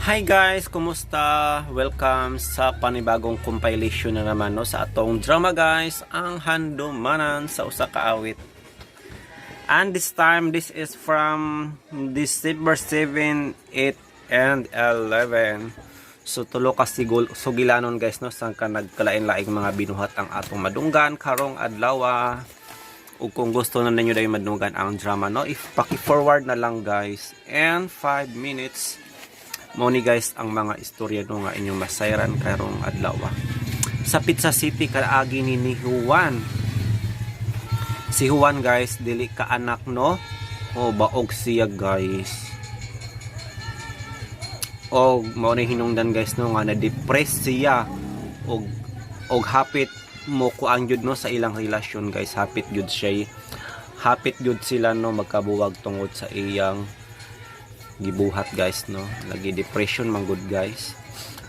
Hi guys, kumusta? Welcome sa panibagong compilation na naman, no, sa atong drama guys, ang Handumanan sa Usa Ka Awit. And this time, this is from December 7, 8, and 11. So tulo ka sigul sugilanon guys, no, sang ka nagkalain-laing mga binuhat ang atong madunggan karong adlaw. Ug kung gusto na ninyo dayon madunggan ang drama, no, if paki-forward na lang guys and 5 minutes. Mao ni guys ang mga istorya, no, nga inyong masayran karong adlaw. Sa Pizza City, kaagi ni Juan. Si Juan guys, dili ka anak, no. O baog siya guys. Og mao ni hinungdan guys, no, nga na-depress siya og hapit mo kuan jud, no, sa ilang relasyon guys, hapit jud siya, hapit jud sila, no, magkabuwag tungod sa iyang gibuhat guys, no. Lagi depression man gud guys,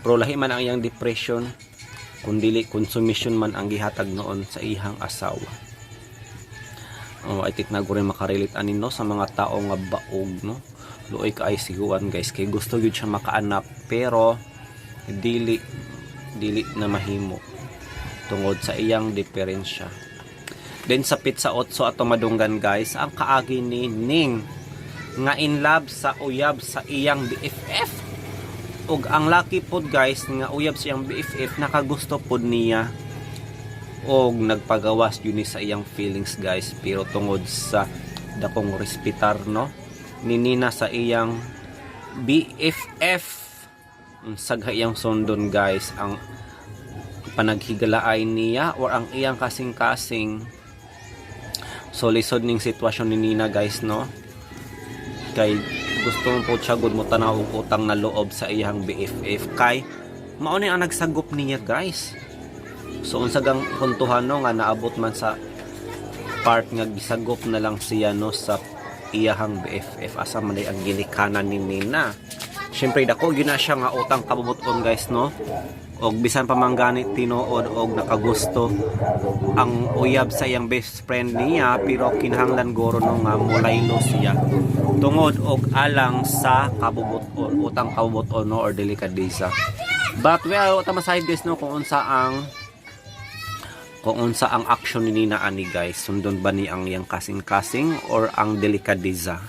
pero lahi man ang iyang depression kung dili consumption man ang gihatag noon sa iyang asawa. Oh, I think na rin makarelate ani, no, sa mga tao nga baog, no. Luoy kaayo si Juan guys, kay gusto gyud siya makaanak pero dili dili na mahimo tungod sa iyang diferensya. Then sa petsa 8, ato madunggan guys ang kaagi ni Ning nga in love sa uyab sa iyang BFF, ug ang laki pod guys nga uyab sa iyang BFF nakagusto pod niya og nagpagawas yun ni sa iyang feelings guys. Pero tungod sa dakong respetar, no, ni Nina sa iyang BFF, sagha iyang sundon guys ang panaghigalaay niya or ang iyang kasing-kasing. So lisod ning sitwasyon ni Nina guys, no, kay gusto mo po siya gud mo tanaw og utang na loob sa iyang BFF kay mao ni ang nagsagop niya guys. So unsa gang puntuhan, no, nga naabot man sa part nga gisagop na lang siya, no, sa iyahang BFF? Asa man day ang ginikanan ni Nina? Syempre dako gyud na siya nga utang kabubut-on guys, no, og bisan pa man gani tinuod og nakagusto ang uyab sa iyang best friend niya, pero kinahanglan guro, no, nga mulaylo siya tungod og alang sa kabubut-on, utang kabubut-on, no, or delikadesa. But well, ta masahid guys, no, kung unsa ang action ni Nina ani guys. Sundon ba ni ang iyang kasing-kasing or ang delikadeza?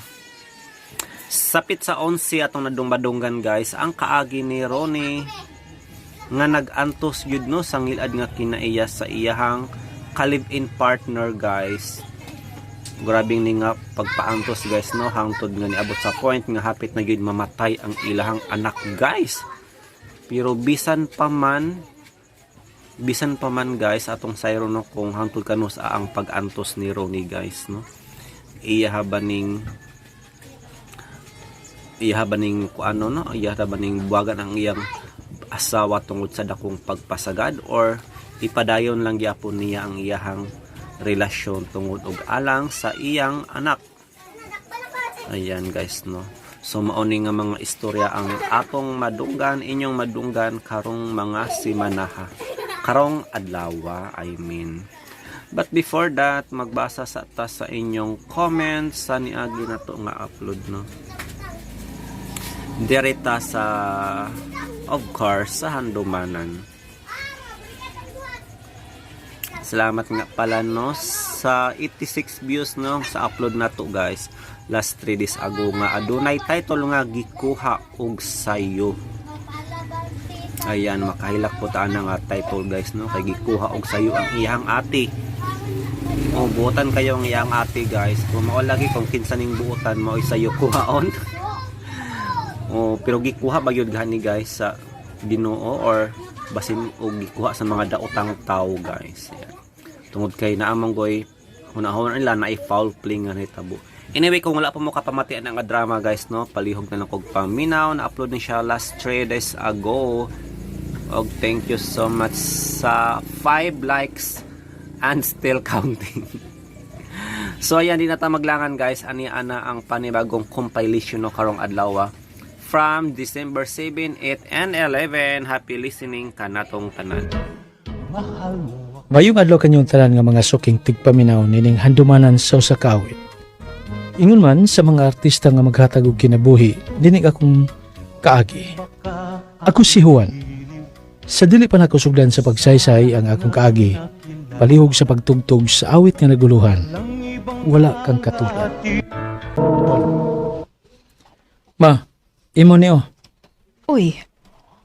Sa petsa 11, atong nadungmadunggan guys ang kaagi ni Ronnie nga nag-antos gyud, no, sa ngilad nga kinaiya sa iyahang ka-live-in partner guys. Grabing ni nga pagpaantos guys, no, hangtod nga niabot sa point nga hapit na gyud mamatay ang ilahang anak guys. Pero bisan pa man guys, atong sayro, no, kung hangtod kanus ang pag-antos ni Ronnie guys, no, iya ba ning kuano, no, iya ba ning buwagan ang iyang asawa tungod sa dakong pagpasagad or ipadayon lang gyapon niya ang iyahang relasyon tungod og alang sa iyang anak? Ayan guys, no. So mao ni nga mga istorya ang atong madunggan, inyong madunggan karong mga simanaha, karong adlaw I mean. But before that, magbasa sa ta sa inyong comments sa niagi nato nga upload, no. Direta sa, of course, sa Handumanan. Salamat nga pala, no, sa 86 views, no, sa upload na to guys last 3 days ago nga adunay title nga "Gikuha og Sayo". Ayan, makahilak po ta na nga title guys, no, kay gikuha og sayo ang iyang ate. O buotan kayo ang iyang ate guys. Kung mao lagi kung kinsa ning buotan mo sayo kuhaon. O pero gikuha ba gyud gani guys sa Ginoo or basin og gikuha sa mga daotang tao guys? Ayan. Tungod kay naamong goy hunahon nila na foul play nga nahitabo. Anyway, kung wala pa mo kapamatian ang drama guys, no, palihog na lang kog paminaw. Na upload ni siya last 3 days ago. Og thank you so much sa 5 likes and still counting. So ayan, di na ta maglangan guys. Ani ana ang panibagong compilation, no, karong adlaw from December 7, 8, and 11. Happy listening kanatong tanan. Mayong adlaw kanyong tanan nga mga suking tigpaminaw nining Handumanan sa Usa Ka Awit. Ingon man sa mga artista nga maghatag og kinabuhi, dinhi akong kaagi. Ako si Juan. Sa dili pa nako sugdan sa pagsaysay ang akong kaagi, palihog sa pagtugtog sa awit nga naguluhan, "Wala Kang Katulad." Ma, imo ni oh. Uy,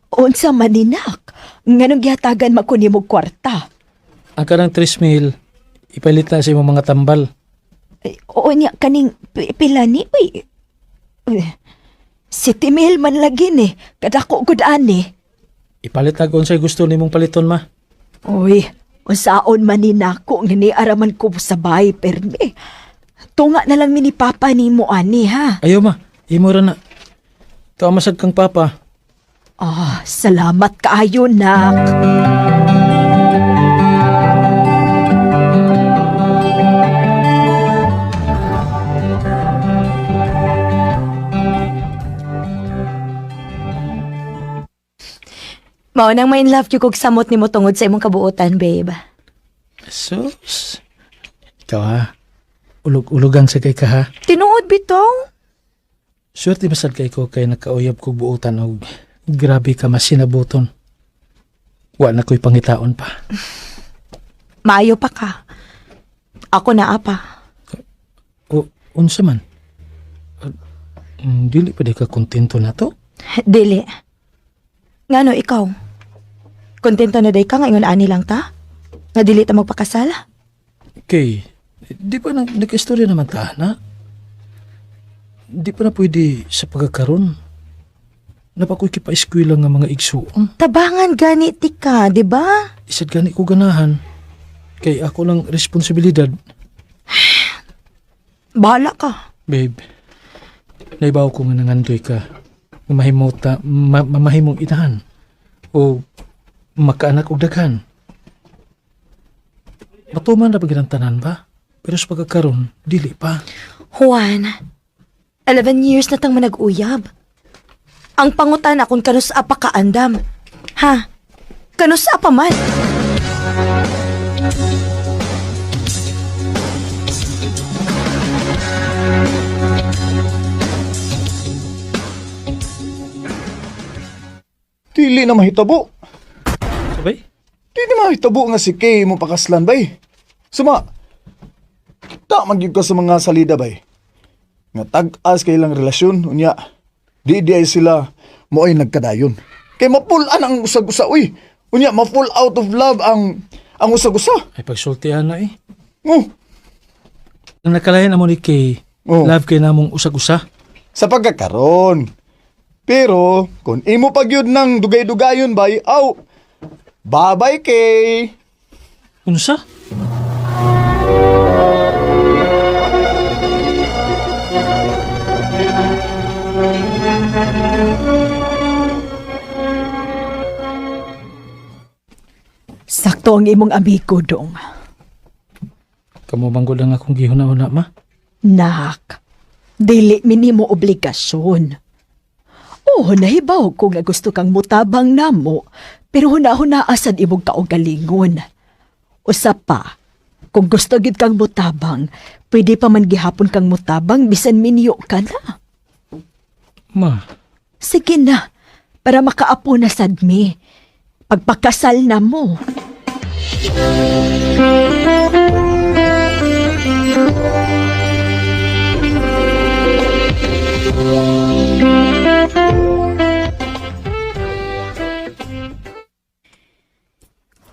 unsa man ni, nak? Nganong gihatagan man ko nimo kwarta? Ang kanang 3 mil, ipalit na sa imong mga tambal. Ay, oo niya, kaning pila ni? Uy, uy, 7 mil man lagi ni. Kadako gud ani. Ipalit na kung unsay gusto nimong paliton, ma. Uy, unsaon man ni nako nga niaraman ko sa bahay perme. Tunga na lang mi ni papa nimo ani ha. Ayo ma, imo ra na. Tuwa masad kang papa. Ah, salamat kaayo, nak. Mao nang ma-in love kog samot nimo tungod sa imong kabuotan, babe. Sus. Ikaw ha. Ulog-ulogang sa kay ka ha. Tinuod bitaw. Swerte masad kay ko kay nakauyab kog buotan og grabe ka masinabuton. Wa na ko'y pangitaon pa. Maayo pa ka. Ako na apa. O unsa man? Dili pa di ka kontento na to? Dili. Ngano ikaw? Kontento na day ka nga ingon ani lang ta? Nga dili ta magpakasal? Kay, di pa na, nagka-istorya naman ta, na? Di pa na pwede sa pagkakaroon. Napakoy kipa-eskwela nga mga igsuon. Tabangan gani ti ka, di ba? Isad gani ko ganahan. Kay ako lang responsibilidad. Bahala ka. Babe, naibaw ko nga nangandoy ka. Nga mahimo ta, mamahimong inahan. O makaanak og daghan. Matuman na ba tanan ba? Pero sa pagkakaroon, dili pa. Juan, 11 years na tang manag-uyab. Ang pangutan akong kanus apa kaandam. Ha? Kanus apa man? Dili na mahitabo. Sabay? Dili na mahitabo nga si Kay mo pakaslan bay. Suma, ta magyud ka sa mga salida bay. Nga tag-as kay ilang relasyon, unya, di di ay sila mo ay nagkadayon. Kay mapulan ang usag-usa, uy. Unya, ma-full out of love ang usag-usa. Ay pagsultihan na eh. Oh, Ang nakalayan amo ni Kay, Oh. love kay namong usag-usa. Sa pagkakaron. Pero, kung imo pagyud ng dugay-dugayon bay, aw, bye-bye Kay. Unsa? Sakto ang imong amigo dong. Kamo manggod ang akong gihuna-huna ma. Nak, dili minimo obligasyon. Oo, nahibaw ko nga gusto kang mutabang namo, pero huna-huna asad imong kaugalingon. Usa pa, kung gusto gid kang mutabang, pwede pa man gihapon kang mutabang bisan minyo ka na. Ma, Sige na, para makaapo na sad mi. Pagpakasal na mo.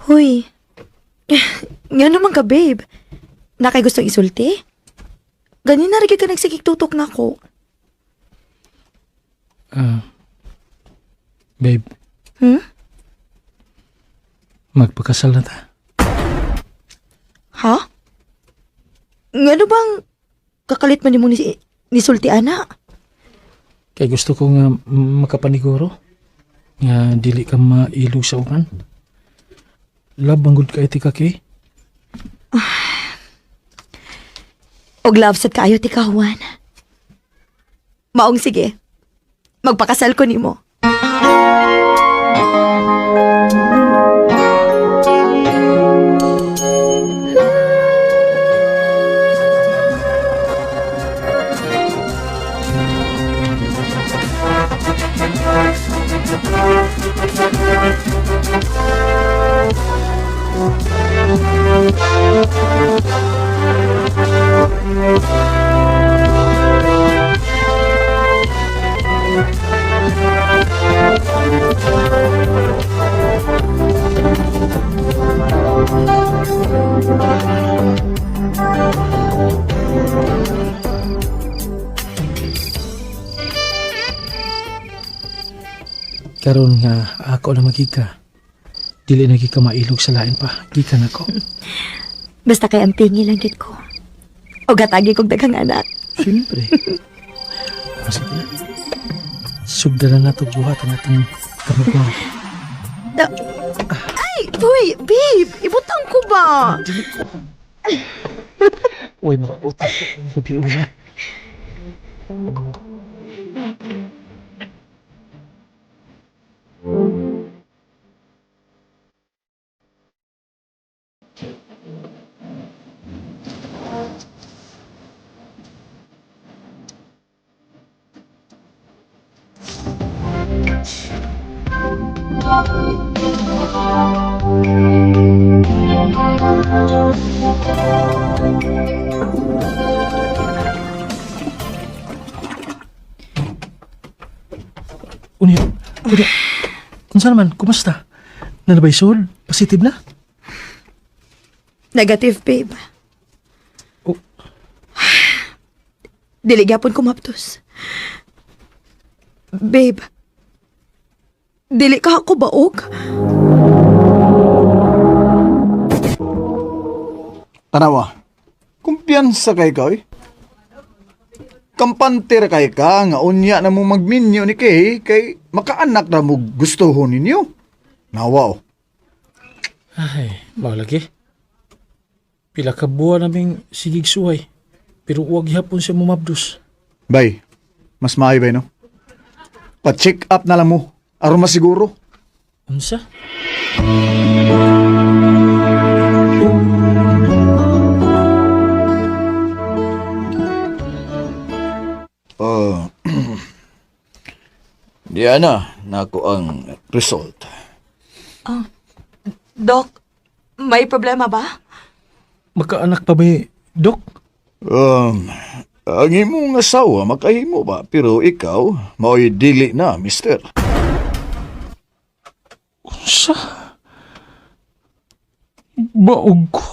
Huy. Nga naman ka, babe. Nakay gustong isulti? Ganin na rin ka nagsigig tutok na ko. Babe. Hmm? Magpakasal na ta. Ha? Nga ano bang kakalit man nimo ni, nisulti, ana? Kay gusto ko nga makapaniguro. Nga dili ka mailog sa uban. Love manggod ka iti ka Kay. Og love sad kaayo ti ka, Juan. Maong sige. Magpakasal ko nimo. Karon nga ako na magika. Dili na gika mailog sa lain pa. Gikan ako. Basta kay ang pingi lang gid ko. O gatagi kog daghang anak. Siyempre. Sige na. Sugdan na nato buhat ang atong kamugwa. Ay, uy, babe, ibutang ko ba? Uy, mga utak. Gabi uya. Unya, unya. Unsa naman, kumusta? Nanabay sol? Positive na? Negative, babe. Oh. Dili gyapon ko maptos. Babe, dili ka ako baog? Tanawa, kumpiyansa kay ka, eh. Kampante ra kay ka nga unya na mo magminyo ni Kay kay makaanak na mo gustuhon ninyo. Nawa oh. Ay, malagi. Pila ka buwan naming sigig suway. Pero huwag gihapon siya mumabdos. Bay, mas maayo bay no? Pa-check up na lang mo aron masiguro. Unsa? Oh. Diana, nako ang result. Doc, may problema ba? Magkaanak pa ba eh, Dok? Ang imong asawa makahimo ba pero ikaw mao'y dili na, mister. Unsa? Baog ko.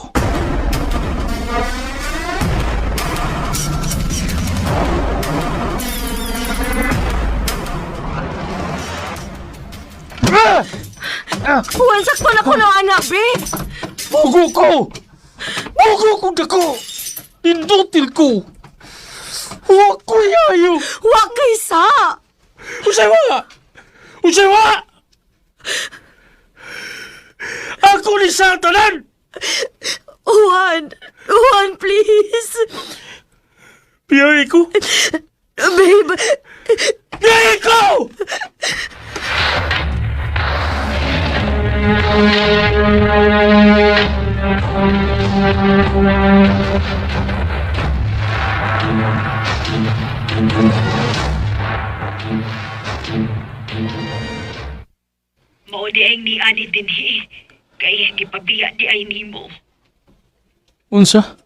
Juan, sakto na ko ng anak, babe! Bugo ko! Bugo ko dako! Pindutil ko! Huwag ko yayo! Wa kay sa! Usay wa! Usay wa! Ako ni Satanan! Juan! Juan, please! Biyay ko! Babe, Biyay ko! Mao di ay ni ani dinhi. Kay gipabiya di ay nimo. Unsa?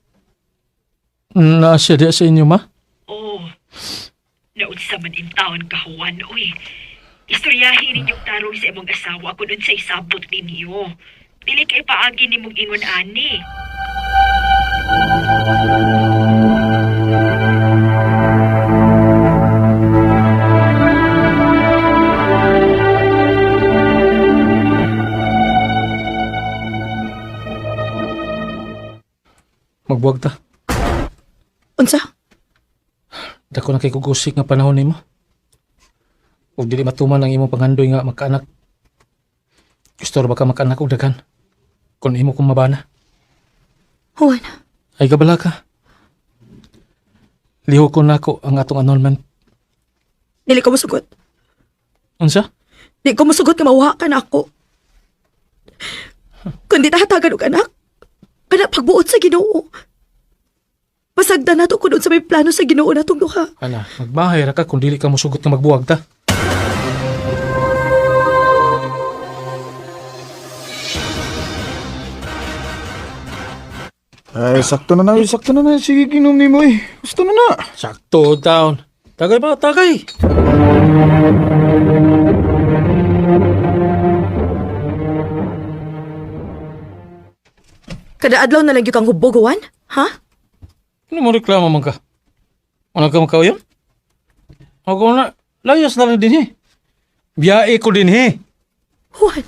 Naa siya diya sa inyo, ma? Oh. Naunsa man in taon ka Juan, uy. Istoryahin ninyong tarong sa imong asawa kung unsay sabot ninyo. Dili kay paagi nimong ingon ani. Magbuwag ta. unsa? Dako na kay kugusik nga panahon nimo. Ug dili matuman ang imong pangandoy nga magkaanak. Gusto ra ba ka magkaanak og daghan? Kun imo kong mabana. Juan, Ay gabala ka. Lihok ko nako ang atong annulment. dili ko musugot. Unsa? Di ko musugot nga mawha ka na ako. Kundi tahatagan og anak, kana pagbuot sa Ginoo. Pasagdan nato kun unsa may plano sa Ginoo natong duha. Ana, magbahay ra ka kung dili ka mosugot nga magbuwag ta. Ay, sakto na na, sakto na na. Sige, ginom nimo eh. Gusto na na. Sakto down. Tagay ba, tagay. Kada adlaw na lang gyud kang hubog, Juan. Ha? Ano mo reklamo man ka? Ano ka makauyam? Ako na, layas na lang din eh. Biyae ko din eh. Juan.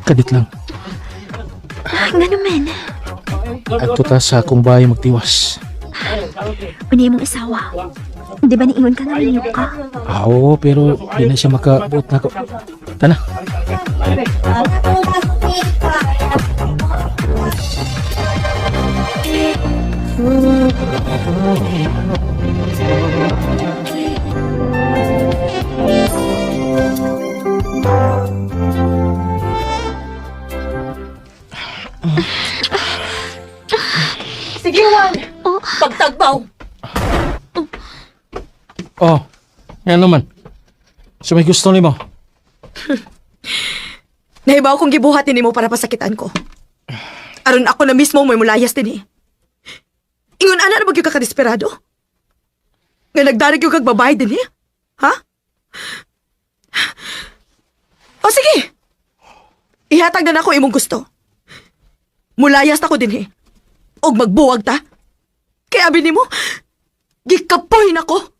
Kadit lang. Nga naman, Adto ta sa akong bahay magtiwas. una imong asawa. Di ba niingon ka nga minyo ka? Ah, oo, pero di na siya makabuot na ko. Tana. Sige, Juan. Pagtagbaw. Oh, yan naman. So may gusto nimo. Nahibaw kong gibuhat nimo para pasakitan ko. Aron ako na mismo may mulayas din eh. Ingon ana na ba gyud ka kadesperado? Nga nagdarig yung kag babae din eh? Ha? O sige. Ihatag na nako imong gusto. Mulayas ta ko din eh. Og magbuwag ta. Kaya abi nimo, gikapoy nako.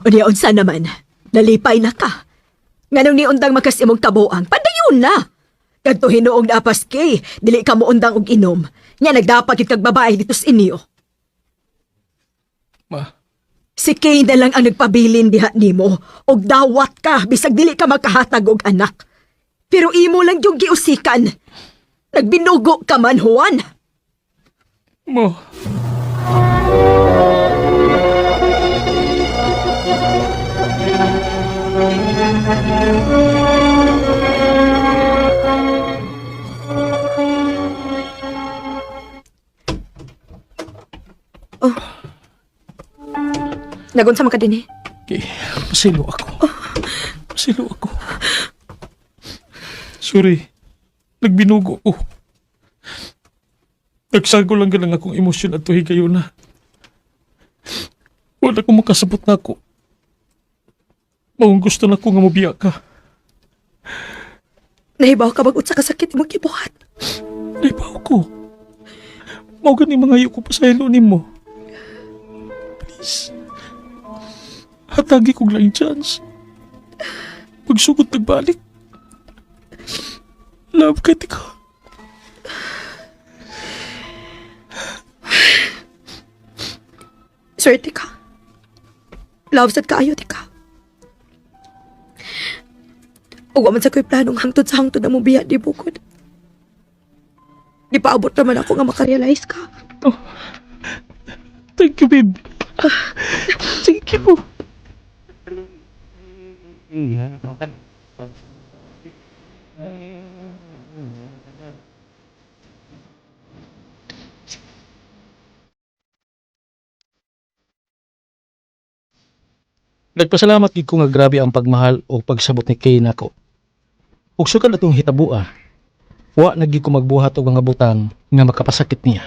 Unya unsa naman, nalipay na ka. Nganong niundang makas imong kabuang, padayon na. Kadto hinuong naapas kay, dili ka mo undang og inom. Nya nagdapat gyud kag babae dito sa inyo. Ma, Si Kay na lang ang nagpabilin diha nimo og dawat ka bisag dili ka makahatag og anak. Pero imo lang yung giusikan. Nagbinugo ka man, Juan. ma. Nagunsa man ka din eh. Okay, pasilo ako. Pasilo ako. Sorry. Nagbinugo ko. Nagsago lang galang akong emosyon at kayo na. Wala ko makasabot na ako. Maong gusto na ko nga mobiya ka. Nahibaw ka bag sa kasakit imong gibuhat. Naibaw ko. Mao gani mga ko pasaylo nimo. Please. Hatagi kog laing chance. Pagsugod nagbalik. Love ka ko. Swerte ka. Love sad kaayo ti ka. Ug wa man sa ko'y planong hangtod sa hangtod na mo biya di bukod. Di paabot naman ako nga makarealize ka. Thank you, babe. Thank you. Nagpasalamat gid ko nga grabe ang pagmahal o pagsabot ni Kay nako. Ug sukad atong hitabua, wa na gid ko magbuhat og mga butang nga makapasakit niya.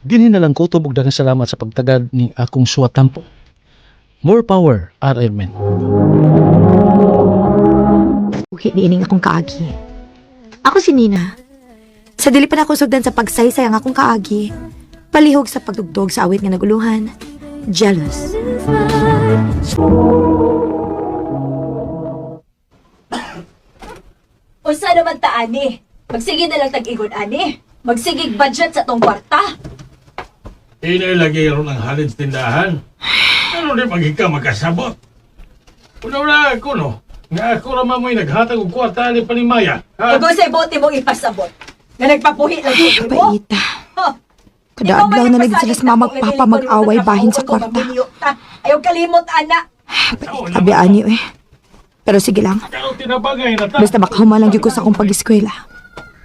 Dinhi na lang kutob og daghang salamat sa pagtagad ni akong suwatampo. More power, RR men. Uhi niining akong kaagi. Ako si Nina. Sa dili pa na ako sugdan sa pagsaysay ang akong kaagi. Palihog sa pagdugdog sa awit nga naguluhan. Jealous. Unsa naman ta ani? Magsige na lang tag-igon ani. Magsigig budget sa tong kwarta. Hinay lagi ron ang halin sa tindahan. Ano di pag ka magkasabot? Una-una ako no, nga ako raman mo'y naghatag og kwarta ni Panimaya. Ha? Ug unsay buot imong ipasabot? Nga nagpapuhi lang Ay, jud mo? paita. Ha? Kada Ikaw adlaw man na lagi sila nagpasalig sa mama ako nga papa dili ko mag-away nimo bahin sa trabaho kung kwarta. maminyo ta. Ayaw kalimot ana. Abi ani eh. Pero sige lang. Karon tinabangay na ta. Basta makahuman lang gyud ko sa akong pag-eskwela.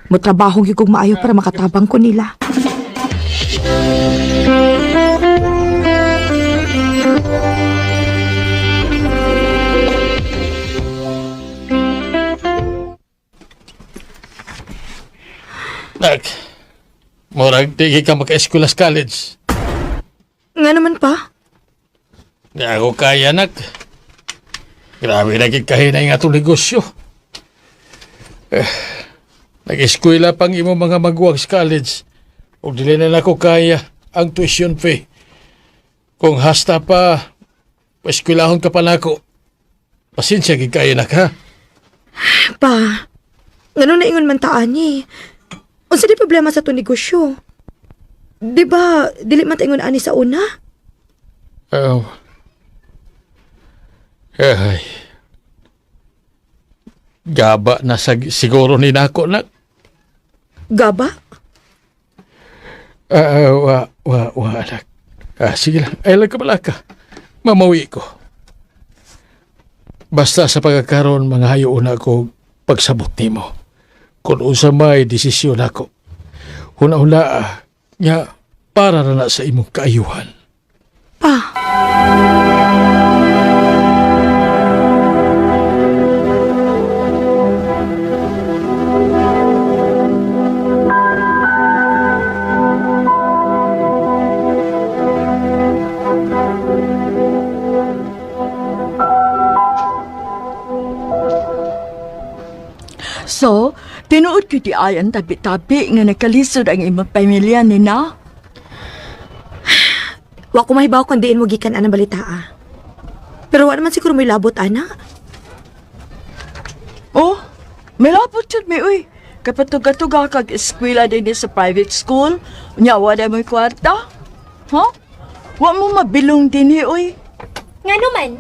Motrabaho gyud kog maayo para makatabang ko nila. Nak, murag di ka maka-eskwela sa college. Nga naman pa. Di ako kaya, nak. Grabe na kahinay nga itong negosyo. Eh, nag-eskwela pang imo mga maguwag sa college. Ug dili na nako kaya ang tuition fee. Kung hasta pa, eskwelahon ka pa nako. Pasensya gid kaya nak ha. Pa, ngano na ingon man ta ani? Unsa di problema sa to negosyo? Di ba, dili man ta ingon ani sa una? Oh. Ay. Gaba na sa, siguro ni nako nak. Gaba? Ah, wa, wa, wa, anak. Ah, sige lang. Ay, lang ka pala ka. Mamawi ko. Basta sa pagkakaroon, mga hayo na ko pagsabot nimo. Kung unsa may desisyon ako. Huna-huna, nga, para na na sa imong kaayuhan. Pa, So, tinuod ko di ay ang tabi-tabi nga nakalisod ang imong pamilya ni na. wa ko mahibaw kung diin mo gikan anang balita ah. Pero wa naman siguro may labot ana. Oh, may lapot jud mi uy. Kapatuga-tuga kag eskwela din sa private school, unya wala mo'y kwarta. Ha? Wa mo mabilong dinhi uy. Nga naman,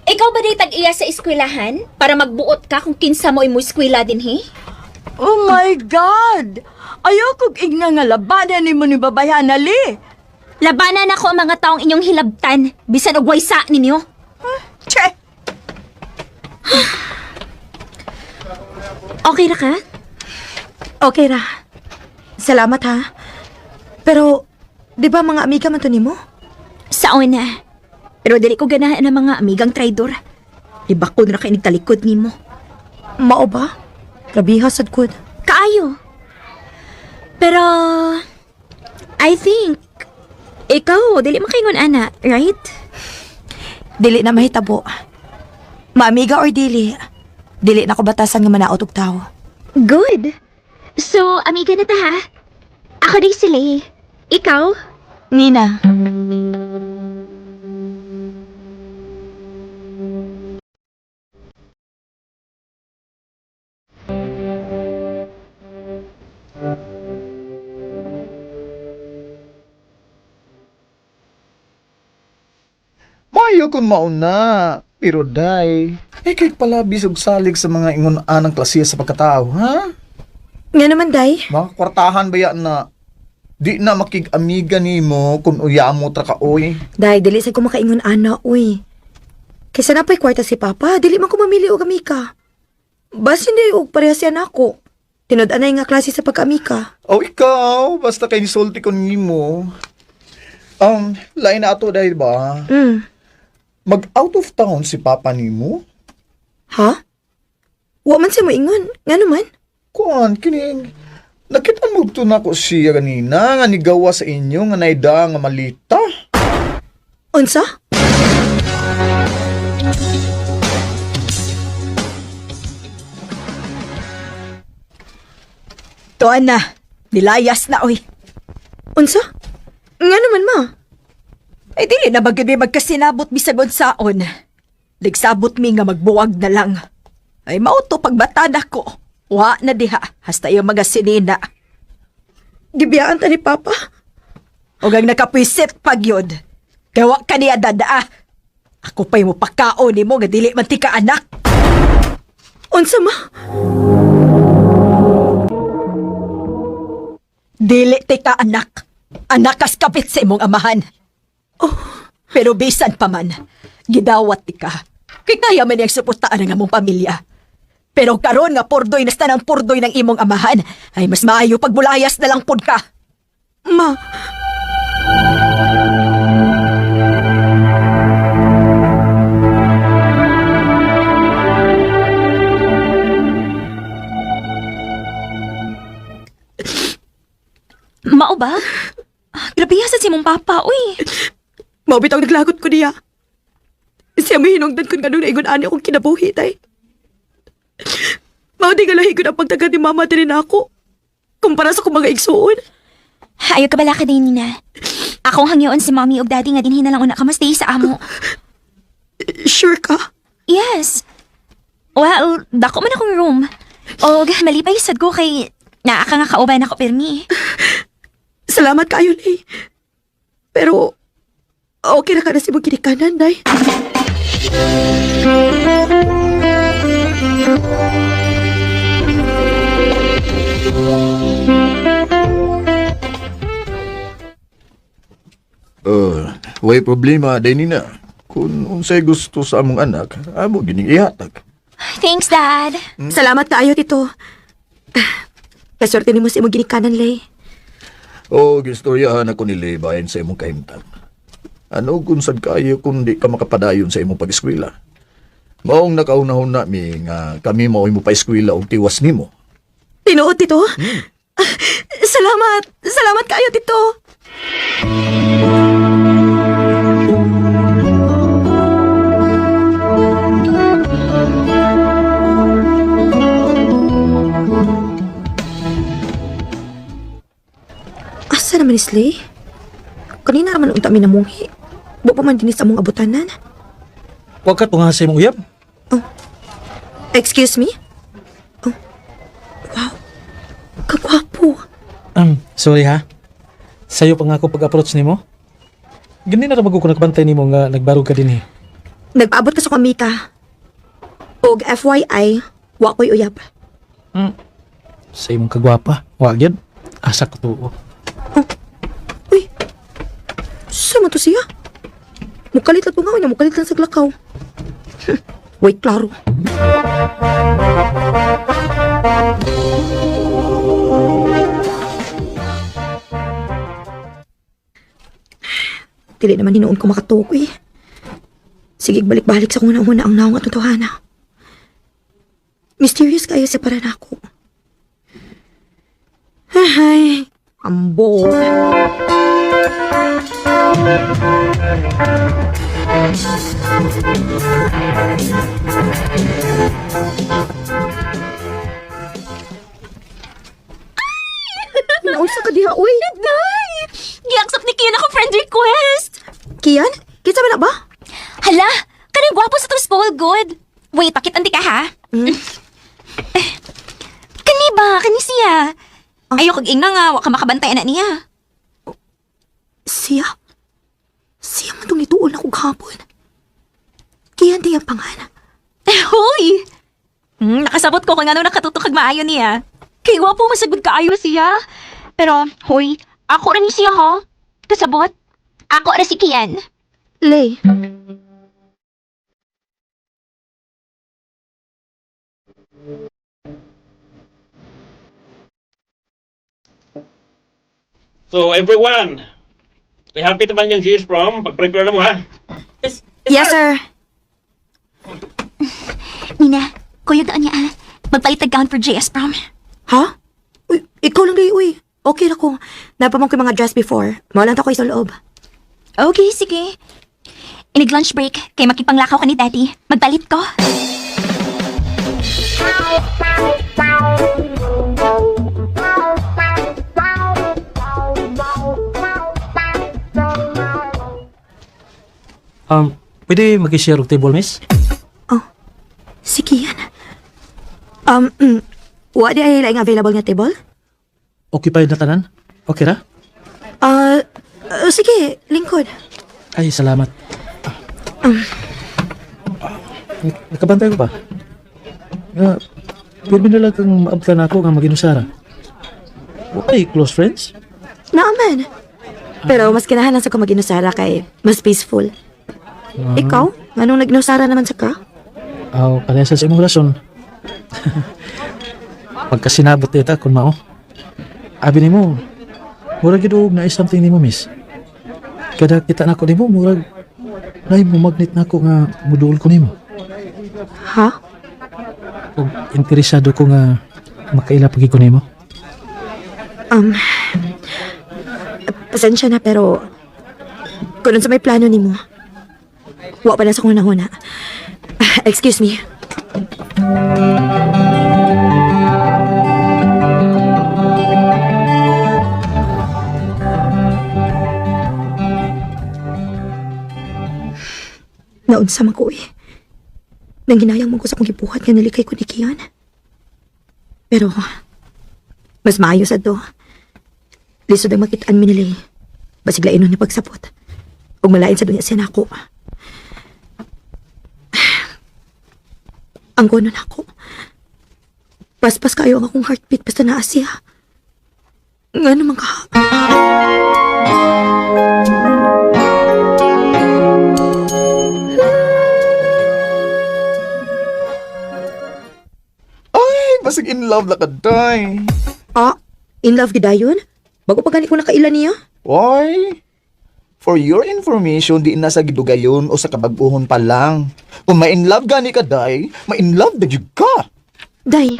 ikaw ba day tag-iya sa eskwelahan para magbuot ka kung kinsa mo imo eskwela dinhi? Oh my God! Ayaw kog ingna nga labanan nimo ni babayhan ali. Labanan ako ang mga taong inyong hilabtan, bisan og waysa ninyo. Che! Okay ra ka? Okay ra. Salamat ha. Pero, di ba mga amiga man to nimo? Sa una. Pero dili ko ganahan ang mga amigang traidor. Ibakon ra kay nagtalikod nimo. Mao ba? Grabiha sad gud. Kaayo. Pero I think ikaw dili man kaingon ana, right? Dili na mahitabo. Maamiga or dili, dili na ko batasan nga manaot og tawo. Good. So, amiga na ta ha. Ako din sila eh. Ikaw? Nina. Mayo kung mauna, pero day, ay kay palabis og salig sa mga ingon anang klase sa pagkatao, ha? Nga naman, day. Mga kwartahan ba yan na di na makig-amiga nimo kung uya mo tra ka oy. Day, dili sa ko makaingon ana, uy. Kaysa napay kwarta si Papa, dili man ko mamili og amika. Bas hindi og pareha siya nako. Tinud-anay nga klase sa pagkaamika. O ikaw, basta kay nisulti ko nimo. Lain na ato dahil ba? Mag out of town si Papa nimo? Ha? Wa man siya moingon. Nga naman? Kuan, kining nakita mo to nako siya kanina nga nigawa sa inyo nga naida nga malita. Unsa? Tuan na, nilayas na oy. Unsa? Nga naman ma. Ay dili na magyud mi magkasinabot bisag unsaon. Nagsabot mi nga magbuwag na lang. Ay mao to pagbata nako. Wa na diha hasta iyang mga sinina. Gibiyaan ta ni Papa. O gang nakapwisit pagyod. Kay wa ka niya dadaa. Ako pa'y mo pakaon nimo nga dili man ti ka anak. Unsa ma? Dili ti ka anak. Anak kas kapit sa imong amahan. Oh, pero bisan pa man, gidawat ti ka. Kay kaya man niyang suportaan ang among pamilya. Pero karon nga pordoy na ang pordoy ng imong amahan, ay mas maayo pagbulayas na lang pud ka. Ma, Mao ba? Grabe sa si mong papa, uy. mao bitaw naglagot ko niya. Siya may hinungdan kun nganong naingon ani akong kinabuhi tay. Mao di nga lahi gud ang pagtagad ni mama diri nako. Kumpara sa akong mga igsuon. Ayaw ka bala ka din, Nina. Akong hangyoon si mommy ug daddy nga dinhi na lang una ka stay sa amo. Sure ka? Yes. Well, dako man akong room. Og malipay sad ko kay naa ka nga kauban ako pirmi. Salamat kayo, Lay. Pero, okay na ka na si mong ginikanan, Day. Way problema, day nina. Kung unsay gusto sa among anak, amo gining ihatag. Thanks, Dad. Salamat kaayo, Tito. Kaswerte nimo sa imong ginikanan, Lay. O, gistoryahan ako ni Lay bahin sa imong kahimtang. Ano kung sad kayo kung di ka makapadayon sa imong pag-eskwela? Maong nakaunahon na mi nga kami mao'y mo pa-eskwela og tiwas nimo. Tinuod, Tito. Salamat. Salamat kaayo, Tito. Asa naman ni Slay? Kanina naman unta mi namunghi. Wa pa man dinhi sa among abutanan. Wa ka tunga sa imong uyab. Excuse me? Oh. Wow. Kagwapo. Sorry ha. Sayo pa nga ako pag-approach nimo. Gani na ra ko nagbantay nimo nga nagbarog ka dinhi. Nagpaabot ka sa kamika. Og FYI, wa ko'y uyab. Sa imong kagwapa. Wa gyud. Asa ko tuo. Uy, saan man to siya? Mukalit lang tungaw niya, mukalit lang sa glakaw. Wait, klaro. Dili naman hinuon ko makatuok eh. Sige, balik-balik sa kung una ang naong atong tawhana. Mysterious kayo sa para nako. Ay, ambot. Naunsa ka diha, uy? Day! Gi-accept ni Kian ako friend request! Kian? Kinsa man na ba? Hala! Kanang gwapo sa tong small good. Wait, pakit andi ka ha? Eh, kani ba? Kani siya? Ayaw kag ingna nga, wa ka makabantay na niya. Siya? Siya man tong nituol na kong hapon. Kian di ang pangan. Eh, hoy! Nakasabot ko kung ano nakatutok kag maayo niya. Kay gwapo masagod kaayo siya. Pero, hoy, ako ra ni siya ho. Kasabot? Ako ra si Kian. Lay. So everyone, be happy naman yung cheese from. Pag-prepare na mo ha. Yes, sir. Nina, kuya doon niya ah. Magpalit og gown for JS prom. Ha? Uy, ikaw lang di, uy. Okay na ko. Napamang ko yung mga dress before. Mao lang ta ko sa loob. Okay, sige. Inig lunch break, kay makipanglakaw ka ni Daddy. Magpalit ko. Pwede makishare og table, miss? Si Kian. Wa di ay laing available nga table? Occupied na tanan? Okay ra? Ah, Oh, sige, lingkod. Ay, salamat. Nakabantay ko ba? Nga, pirmi na lang kang maabtan ako nga maginusara. Okay, close friends? Naaman. Pero mas kinahanan sa ko mag-inusara kay mas peaceful. Ikaw? Anong nag-inusara naman sa ka? Aw, parehas sa imong rason. Pagkasinabot dita kung mao. Abi nimo, murag gid og naay something nimo, miss. Kada kita nako nimo, murag naay mo magnet nako nga muduol ko nimo. Ha? Ug interesado ko nga makaila pagi ko nimo. Pasensya na pero kung sa may plano nimo, wa pa na sa kong nahuna. Excuse me. Naunsa man ko eh. Nanghinayang man ko sa akong gibuhat nga nalikay ko ni Kian. Pero, mas maayo sa do. Lisod ang makitaan mi nila eh. Basig lain ni pagsapot. Ug malain sa dunya siya nako. Ang gono nako. Paspas kayo ang akong heartbeat basta naa siya. Nga naman ka. Ay, basig in love na ka, day. Ah, in love gidayon? Bago pa gani ko nakaila niya. Why? For your information, di na sa gidugayon o sa kabaguhon pa lang. Kung ma-in love gani ka, day, ma-in love na jud ka. Day.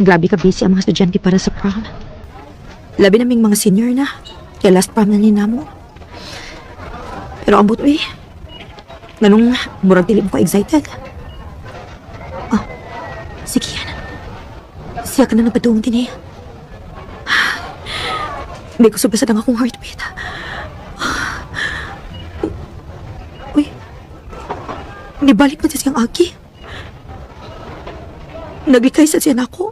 Grabe ka busy ang mga estudyante para sa prom. Labi naming mga senior na. Kaya last prom na ni namo. Pero ambot uy. Ganong murag dili mo ko excited. Oh, sige yan. Siya ka na nagpaduong din eh. Hindi ko subasad ang akong heartbeat. Uy. Nibalik pa siya siyang aki. Naglikay sa siya nako.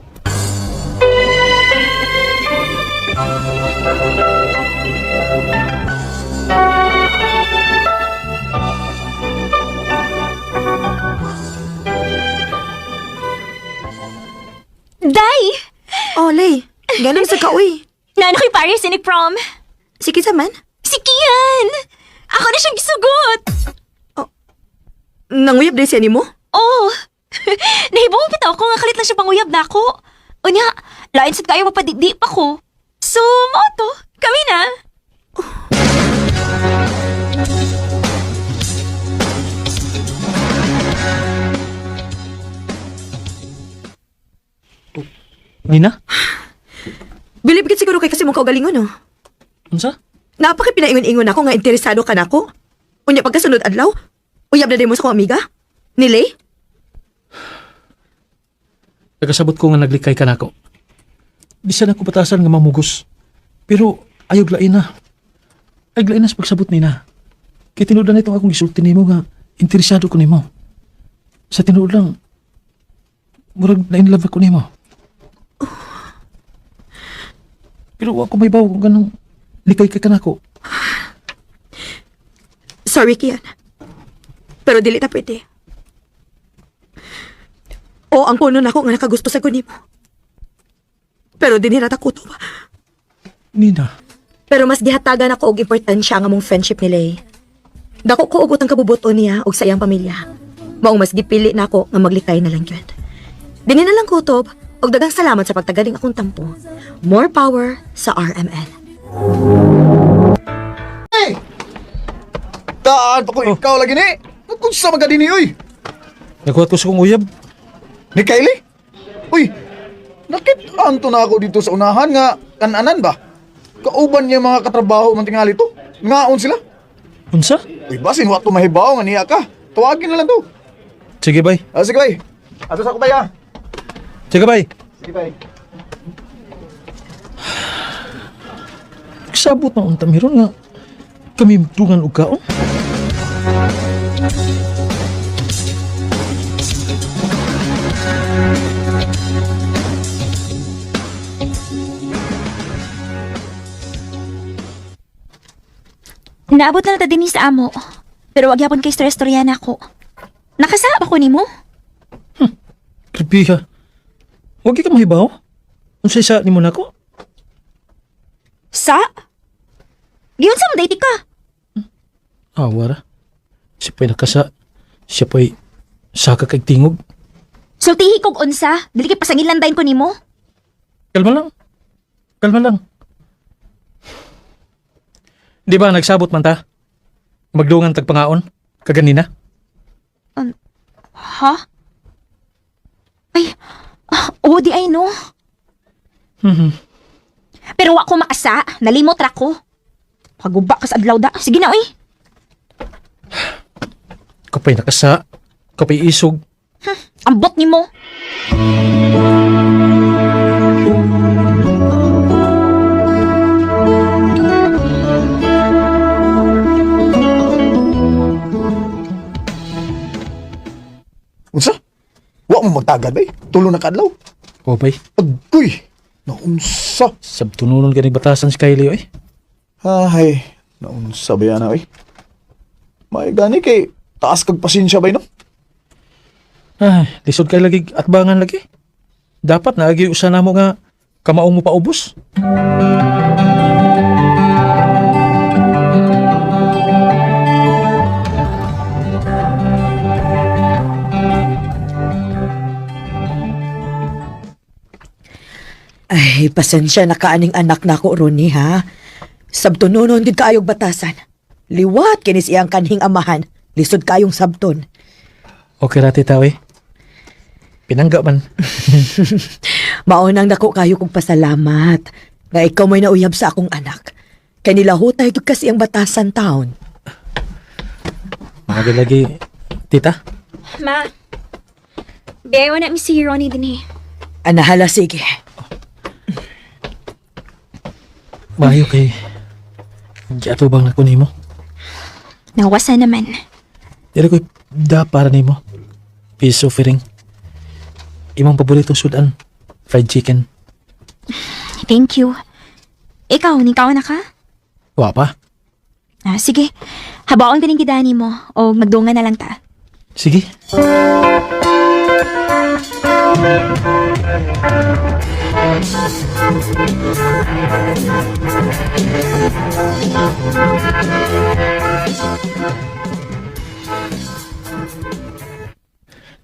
Day! Oh, Lay. Ganun sa ka, uy. Naano kay Paris inig prom? Sige sa man. Si Kian! Ako na siyang gisugot! Nanguyab din siya nimo? Oh! Nahibong bitaw ko nga kalit lang siya panguyab na ako. Unya, lain sad kayo mapadidi pa ko. So, mao to. Kami na. Nina? Bilib kit siguro kay kasi mong kaugalingon, oh. Unsa? Napaka pinaingon-ingon ako nga interesado ka nako. Unya pagkasunod adlaw, uyab na din mo sa akong amiga. Ni Lay? Nagasabot ko nga naglikay ka nako. Bisan ako batasan nga mamugos. Pero ayog lain na. Ay lain na sa pagsabot nina. Kay tinuod na itong akong gisulti nimo nga interesado ko nimo. Sa tinuod lang, murag na in love ako nimo. Pero wa ko may bawo kung ganong likay ka kanako. Sorry, Kian. Pero dili ta pwede. O ang puno nako nga nakagusto sa nimo. Pero dinhi ra ta kutob. Nina, Pero mas gihatagan ako og importansya ang among friendship ni Lay. Dako ko og utang kabubuto niya og sa iyang pamilya. Maong mas gipili nako nga maglikay na lang gyud. Dinhi na lang kutob og daghang salamat sa pagtagaling akong tampo. More power sa RMN. Taan pa ko ikaw lagi ni. Kung sa mga dinhi, uy. nakuhat ko sa kong uyab. Ni Kylie? Uy, nakitaan to na ako dito sa unahan nga kananan ba? Kauban niya mga katrabaho man tingali to. Ngaon sila. Unsa? Uy, basin wa to mahibaw nga niya ka. Tawagin na lang to. Sige bay. Ah, sige bay. Ato sa ko bay ah. Sige bay. Sige bay. Sabot na unta meron nga kami dungan og kaon. Naabot na lang ta dinhi sa amo. Pero wag yapon kay stress storya na ako. Nakasaab ako nimo? Grabe ha. Huwag ka mahibaw. Unsay sa nimo nako? Sa? Giyon sa mo ka? Ah, wara. Siya pa'y nakasa. Siya pa'y saka kag tingog. Sultihi kog unsa, dili kay pasangilan dayon ko nimo. Kalma lang. Kalma lang. Di ba nagsabot man ta? Magdungan tagpangaon? Kaganina? Ha? Ay, oo di ay no. Pero wa ko makasa, nalimot ra ko. Paguba ka sa adlaw da. Sige na oy. Kapay nakasa. Kapay isog. Ambot nimo. Unsa? Wa mo magtagad bay. Tulo na kadlaw. O bay, Agoy. Naunsa. sabtununon ganing batasan si Kylie oy. Ay, naunsa ba yan oy? May gani kay taas kag pasensya bay no? Ay, lisod kay lagi atbangan lagi. Dapat naagi usa namo nga kamaong mo paubos. Ay, pasensya na kaaning anak na ko, Ronnie, ha? Sabtunonon gid kaayog batasan. Liwat kinis iyang kanhing amahan. Lisod kayong sabton. Okay ra tita oy. Pinangga man. Maunang dako kayo kong pasalamat. Nga ikaw may nauyab sa akong anak. Kay nilahutay gud kasi ang batasan taon. Mga lagi tita. Ma. Bewa na mi si Ronnie dinhi. Anahala, sige. Maayo kay giatubang na ko nimo. Nawasa naman. Dili ko'y da para nimo. Peace offering. Imong paboritong sudan, fried chicken. Thank you. Ikaw, nikaw na ka? Wa pa. Ah, sige. Habaon ka ning gidani mo o magdungan na lang ta. Sige.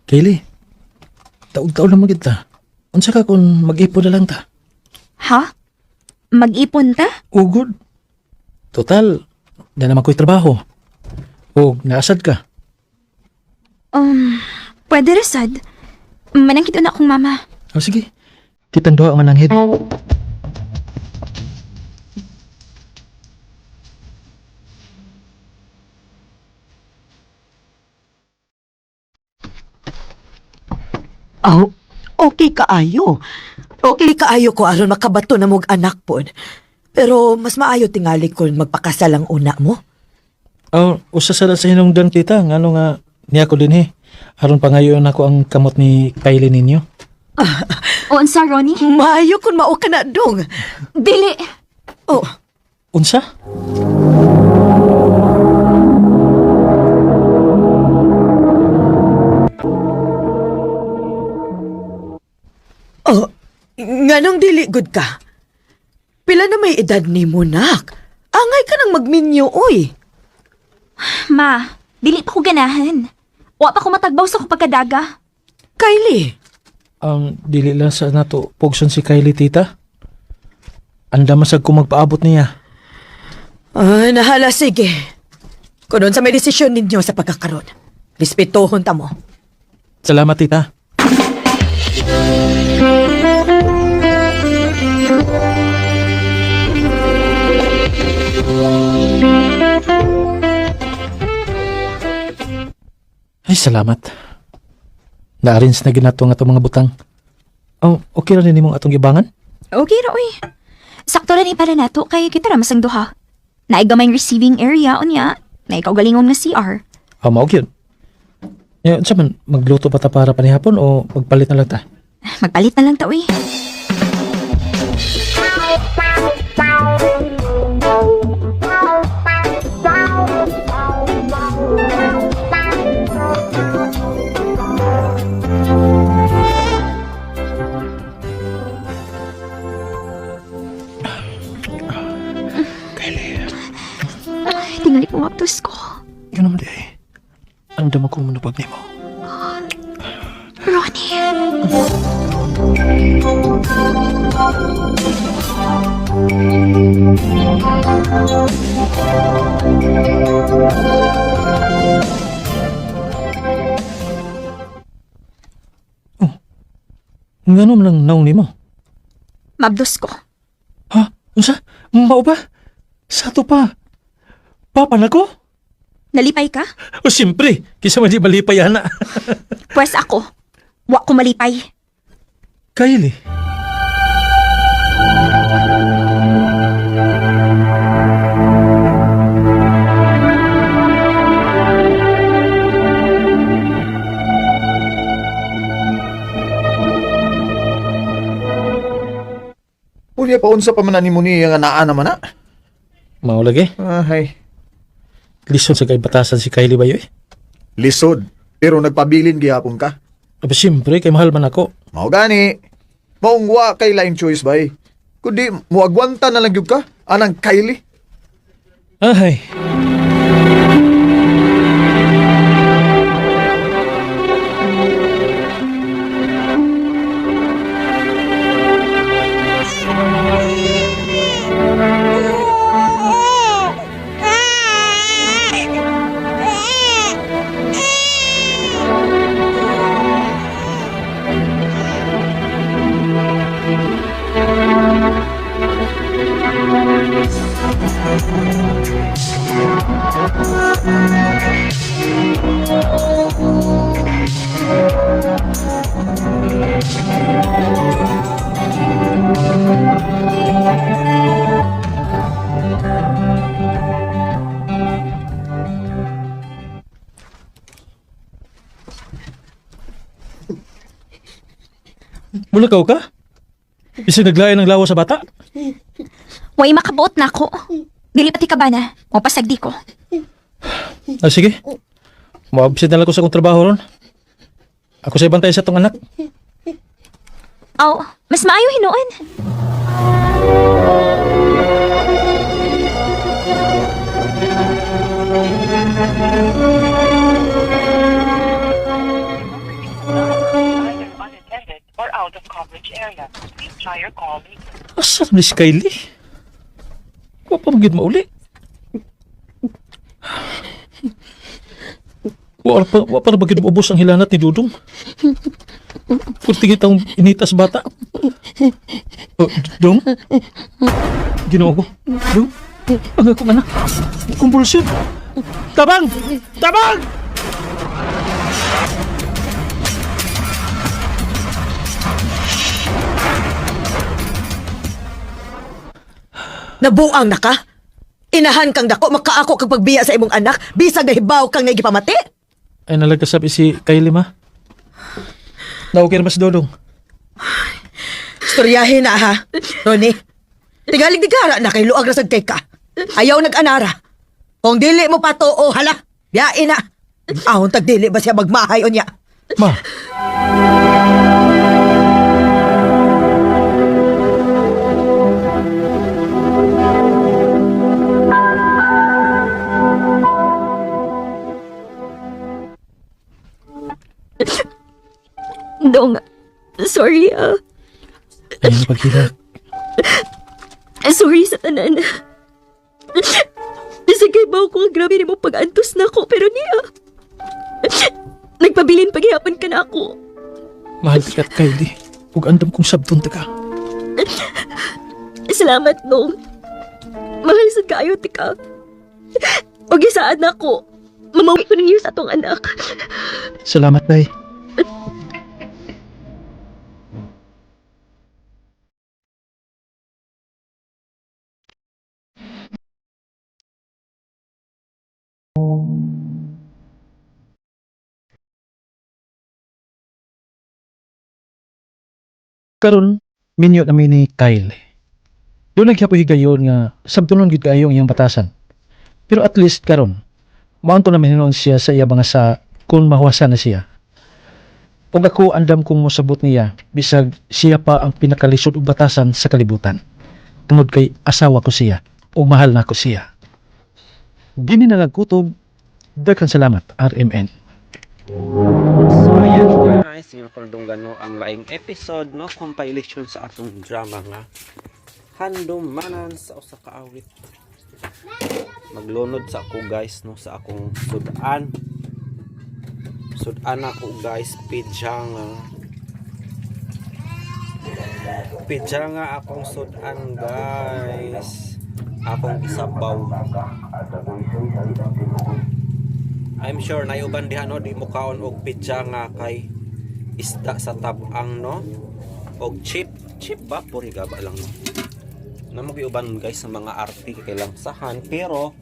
Kaylee, taog-taog na magid ta. Unsa ka kung mag-ipon na lang ta? Ha? Mag-ipon ta? Ugod. Total, na naman ko'y trabaho. O naasad ka. Um, pwede ra sad. Manangkit na akong mama. O sige, kitang duha ang mananghid. Oh, okay kaayo. Okay kaayo ko aron makabato na mog anak pod. Pero mas maayo tingali kon magpakasal ang una mo. Oh, usa sa sa hinungdan kita ngano nga niya ko dinhi. Aron pangayoon ako ang kamot ni Kylie ninyo. O unsa, Ronnie? Maayo kun mao ka na dong. Dili. Oh, Unsa? oh, nganong dili good ka? Pila na may edad ni mo, nak? Angay ka nang magminyo, oy. Ma, dili pa ko ganahan. Wa pa ko matagbaw sa akong pagkadaga. Kylie, Dili lang sa nato pugson si Kylie tita. Anda masag ko magpaabot niya. Ah, nahala, sige. Kunon sa may desisyon ninyo sa pagkakaroon. Respetuhon ta mo. Salamat tita. Ay, salamat. Na-arrange na ginato nga itong mga butang. Oh, okay ra ni nimong atong gibangan? Okay ra oy. Sakto ra ni para nato kay kita ra masang duha. Naay gamay receiving area unya, naay kaugalingon nga CR. Ah, mao gyud. Ya, unsa man magluto pa ta para panihapon o magpalit na lang ta? Magpalit na lang ta, uy. Ay, tingali po maptos ko. Ganun man di ay. Ang dama ko manupag nimo. Ronnie. Ngano man lang naong nimo? Mabdos ko. Ha? Unsa? Mao ba? Sa ato pa. Papa na ko? Nalipay ka? O siyempre, kisa man di malipay ana. Pwes ako. Wa ko malipay. Kylie. Unya pa unsa pa man ani mo niya nga naa naman na. Mao lagi. Ay. Lison sa kay batasan si Kylie bayo eh. Lisod. Pero nagpabilin gihapon ka. Aba siyempre, kay mahal man ako. Mao gani. Maong wa kay laing choice bay. Kundi muagwanta na lang gyud ka anang Kylie. Ay. Mulakaw ka? Bisag naglain ang lawa sa bata? Way makabuot na ako. Dili pati ka ba na? Mapasagdi ko. Ah, sige. Mo-absent na lang ko sa akong trabaho ron. Ako sa ibang tayo sa itong anak. Aw, mas maayo hinuon. Asa naman si Kylie? Wa pa magid mauli. Wa pa na bagid maubos ang hilanat ni Dudong. Purtige taong initas bata. Oh, Dong? Ginoo ko. Dong? Ang akong anak. Kumpulsyon. Tabang! Tabang! Nabuang na ka? Inahan kang dako, makaako kag pagbiya sa imong anak, bisag nahibaw kang nagipamati. Ay nalagkasab si Kylie ma. Na okay na ba si Dodong? Istoryahin na ha, Ronnie. Tingalig di gara na kay luag ra sad kay ka. Ayaw nag-anara. Kung dili mo pa tuo, hala, biyain na. Ahon tag dili ba siya magmahay unya? Ma. Dong, sorry ah. Ayun paghilak. Sorry sa tanan. Bisag kay baw ko ang grabe nimo pag-antos na ako pero niya. Nagpabilin paghihapon ka na ako. Mahal ka at Kylie. Ug andam kong sabton ta ka. Salamat, Nong. Mahal sad kaayo ti ka. Og isaad na ako. Mamawi ko ninyo sa atong anak. Salamat, Nay. Karon minyo na mi ni Kyle. Doon naghiyapoy higayon nga sabtunon gyud kaayo ang iyang batasan. Pero at least karon, maunto na mihinon siya sa iya mga sa kung mahuwasan na siya. Ug ako andam kong mosabot niya bisag siya pa ang pinakalisod og batasan sa kalibutan. Tungod kay asawa ko siya ug mahal nako siya. Dini na lang kutob. Daghang salamat, RMN. So ayan guys, yung panudunggan no ang laing episode no, compilation sa atong drama nga Handumanan sa usa ka awit. Maglunod sa ako guys no sa akong sudan. Sudan ako guys, pidya nga. Pidya nga akong sudan guys. Akong isabaw. I'm sure na uban diha no di mo kaon og pizza nga kay isda sa tabang no og chip chip ba puri gaba lang no namo uban guys sa mga arte kay langsahan pero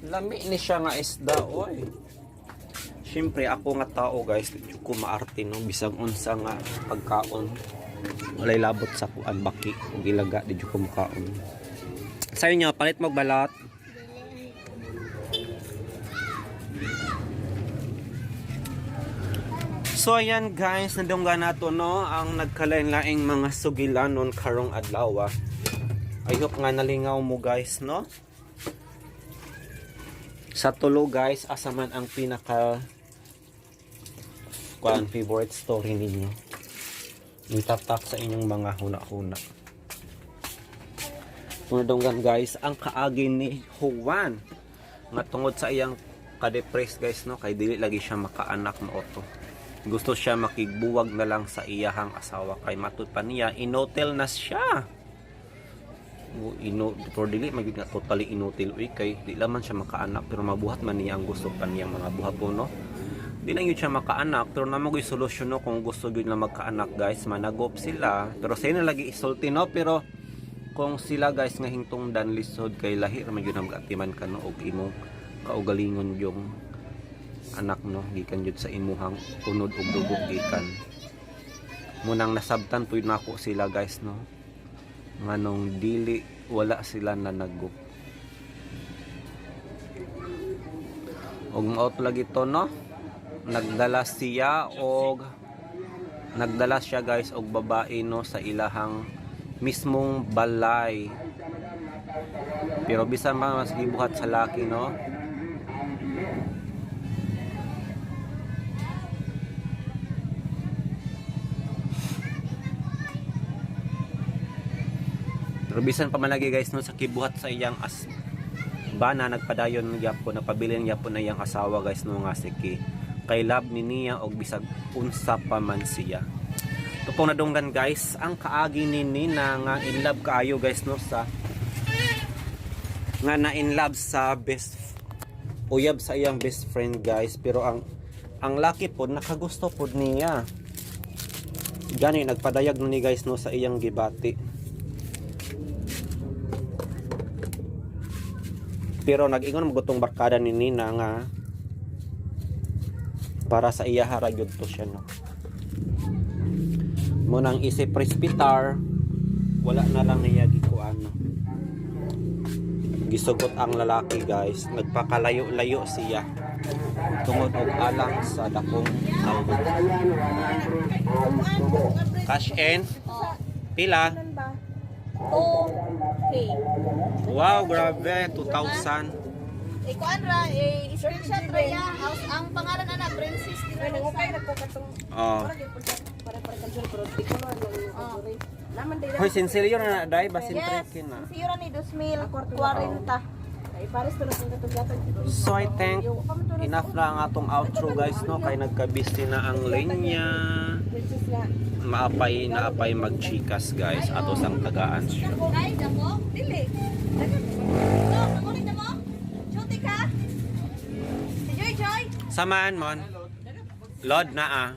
lami ni siya nga isda oy. Siyempre ako nga tao guys, di ko maarte no bisag unsa nga pagkaon walay labot sa kuan baki ug ilaga di jud ko mukaon. Sa inyo palit mo balat. So ayan guys, nadungga nato no ang nagkalain-laing mga sugilanon karong adlaw. Ah. I hope nga nalingaw mo guys no. Sa tulo guys, asa man ang pinaka kuan favorite story ninyo. Itatak sa inyong mga huna-huna. Nadunggan guys, ang kaagi ni Juan nga tungod sa iyang kadepress guys no kay dili lagi siya makaanak mo to. Gusto siya makigbuwag na lang sa iyahang asawa kay matud pa niya inotel na siya. O, ino pero dili magyud nga totally inutil uy kay di laman siya makaanak pero mabuhat man niya ang gusto pa niyang mga buhat po no. Di lang yun siya makaanak pero namo gyud solusyon no kung gusto gyud na magkaanak guys managop sila pero sa na lagi isulti no pero kung sila guys nga hingtungdan lisod kay lahi ra man gyud ang mag-atiman ka no og imong kaugalingon yung anak no gikan jud sa imuhang unod og dugo gikan munang nasabtan pud nako sila guys no nganong dili wala sila nanagop og mao lagi to no nagdala siya og nagdala siya guys og babae no sa ilahang mismong balay pero bisan man mas gibuhat sa laki no. Pero bisan pa man lagi guys no sa kibuhat sa iyang as bana nagpadayon gyapon napabilin gyapon na iyang asawa guys no nga si Kay. Kay love ni niya og bisag unsa pa man siya. Tupong nadunggan guys ang kaagi ni Nina nga in love kaayo guys no sa nga na in love sa best uyab sa iyang best friend guys pero ang laki pod nakagusto pod niya. Gani nagpadayag na ni guys no sa iyang gibati. Pero nag-ingon mo gutong barkada ni Nina nga para sa iya ra gyud to siya no. Munang isip respitar wala na lang niya gikuan no. Gisugot ang lalaki guys, nagpakalayo-layo siya tungod og alang sa dakong tawag. Cash in pila? Okay. Wow, grabe, 2,000. Eh, kuan ra, eh, screenshot ra ya. House, ang pangalan ana, Princess Dinalisa. Oh. Hoy, sinsilyo na na day, basin Yes, trekin na. siyo ra ni 2040. So I think enough na ang atong outro guys no kay nagka-busy na ang linya. Maapay na apay magchikas guys ato sang tagaan siya. Ay, damo? Dili. So, nangulit na mo? Chuti ka? Si Joy Joy? Samaan mon. Lord na ah.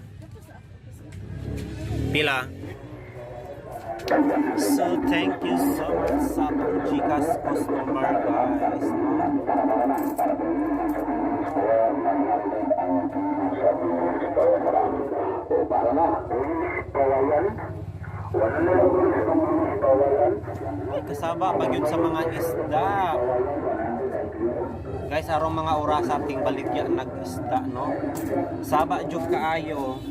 Pila. So thank you so much sa atong Gcash customer guys no. Ay, kasaba pa gyud sa mga isda. Guys, arong mga orasa ting baligya nag-isda, no? Saba jud kaayo.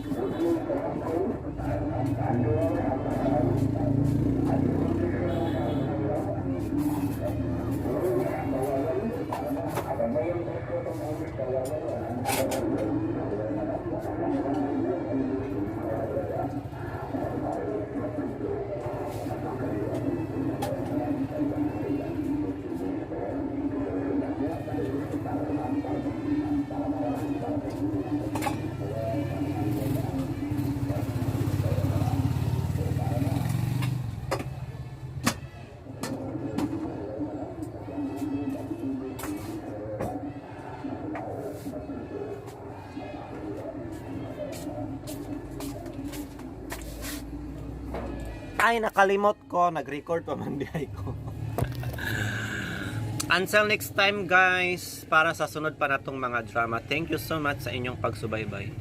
Ay, nakalimot ko. Nag-record pa man diay ko. Until next time, guys, para sa sunod pa natong mga drama. Thank you so much sa inyong pagsubaybay.